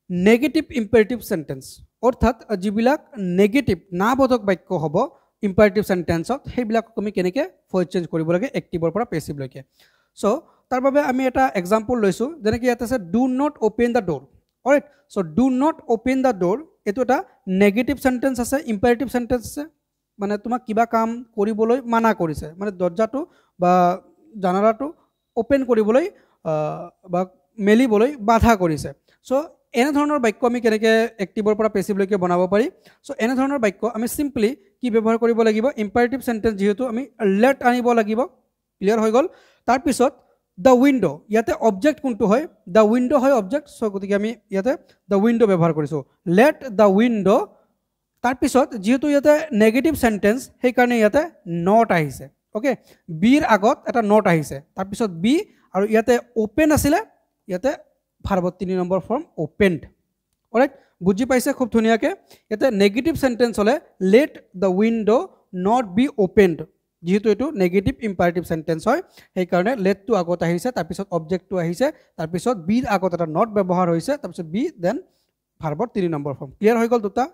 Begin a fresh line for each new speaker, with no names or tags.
Negative imperative sentence, অৰ্থাৎ যিবিলাক negative নাবোধক বাক্য হ'ব ইম্পাৰেটিভ চেণ্টেন্সত, সেইবিলাকক আমি কেনেকৈ ভইচ চেঞ্জ কৰিব লাগে এক্টিভৰ পৰা পেচিভলৈকে। চ' তাৰ বাবে আমি এটা এক্সাম্পল লৈছোঁ, যেনেকৈ ইয়াত আছে do not open the door. Alright, so do not open the door, এইটো এটা নেগেটিভ চেণ্টেন্স আছে, ইম্পাৰেটিভ চেণ্টেন্স আছে, মানে তোমাক কিবা কাম কৰিবলৈ মানা কৰিছে, মানে দৰ্জাটো বা জানালাটো অ'পেন কৰিবলৈ বা মেলিবলৈ বাধা কৰিছে। চ' এনেধৰণৰ বাক্য আমি কেনেকৈ এক্টিভৰ পৰা পেচিভলৈকে বনাব পাৰি? চ' এনেধৰণৰ বাক্য আমি চিম্পলি কি ব্যৱহাৰ কৰিব লাগিব? ইম্পাৰেটিভ চেণ্টেন্স যিহেতু আমি লেট আনিব লাগিব। ক্লিয়াৰ হৈ গ'ল? তাৰপিছত the window, ইয়াতে অবজেক্ট কোনটো হয়? The window হয় অবজেক্ট। চ' গতিকে আমি ইয়াতে the window ব্যৱহাৰ কৰিছোঁ, লেট the window. তাৰপিছত যিহেতু ইয়াতে নেগেটিভ চেণ্টেন্স, সেইকাৰণে ইয়াতে not আহিছে। অ'কে, বিৰ আগত এটা not আহিছে, তাৰপিছত বি, আৰু ইয়াতে অ'পেন আছিলে, ইয়াতে ভাৰ্বৰ 3 নম্বৰ ফৰ্ম অ'পেণ্ড। অলৰাইট, বুজি পাইছে খুব ধুনীয়াকৈ? ইয়াতে নেগেটিভ চেণ্টেন্স হ'লে let the window not be opened, যিহেতু এইটো নেগেটিভ ইম্পাৰেটিভ চেণ্টেন্স হয়, সেইকাৰণে লেটটো আগত আহিছে, তাৰপিছত অবজেক্টটো আহিছে, তাৰপিছত বিৰ আগত এটা not ব্যৱহাৰ হৈছে, তাৰপিছত বি, then ভাৰ্বৰ 3 নম্বৰ ফৰ্ম। ক্লিয়াৰ হৈ গ'ল দুটা?